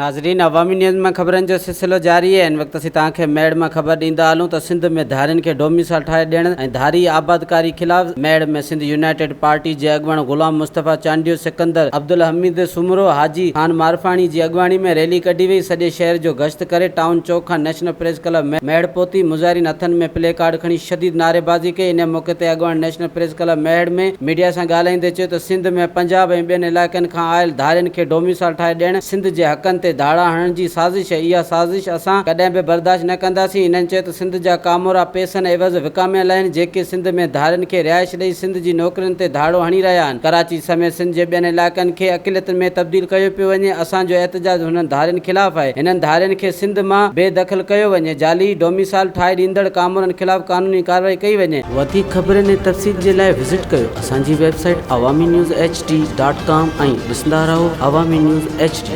ناظرين عوامي نيوز مان خبرن جو سلسلو جاري آهي هن وقت اسين توهان کي ميڙ مان خبر ڏيندا هلون ته سنڌ ۾ ڌارين کي ڊوميسائل ٺاهي ڏيڻ ۽ ڌاري آبادڪاري خلاف ميڙ ۾ سنڌ يونائيٽيڊ پارٽي جي اڳواڻ غلام مصطفيٰ چانڊيو، سڪندر عبدالحميد سومرو، حاجي خان معرفاڻي جي اڳواڻي ۾ ريلي ڪڍي وئي سڄي شهر جو گشت ڪري ٽائون چوڪ کان نيشنل پريس ڪلب ميهڙ پهتي مظاهرين هٿن ۾ پلي ڪارڊ کڻي شديد نعريبازي ڪئي انهي موقعي تي اڳواڻ national press club Mehar ۾ media سان ڳالهائيندي چيو ته سنڌ ۾ پنجاب ۽ ٻين علائقن کان آيل ڌارين کي ڊوميسائل ٺاهي ڏيڻ سنڌ جي حقن تي ڌاڙا هڻڻ جي سازش آهي، اها سازش اسان ڪڏهن به برداشت نه ڪنداسين، هنن چيو ته سنڌ جا ڪامورا پئسن عيوض وڪاميل آهن، جيڪي سنڌ ۾ ڌارين کي رهائش ڏئي سنڌ جي نوڪرين تي ڌاڙو هڻي رهيا آهن، ڪراچي سميت سنڌ جي ٻين علائقن کي اقليتن ۾ تبديل ڪيو پيو وڃي، اسان جو احتجاج هنن ڌارين خلاف آهي، هنن ڌارين کي سنڌ مان بي دخل ڪيو وڃي، جعلي ڊوميسائل ٺاهي ڏيندڙ ڪامورن خلاف قانوني ڪارروائي ڪئي وڃي. وڌيڪ خبرن ۽ تفصيل جي لاء وزٽ ڪيو اسان جي website Awami news H D dot com ۽ ڏسندا رهو عوامي نيوز ايڇ ڊي.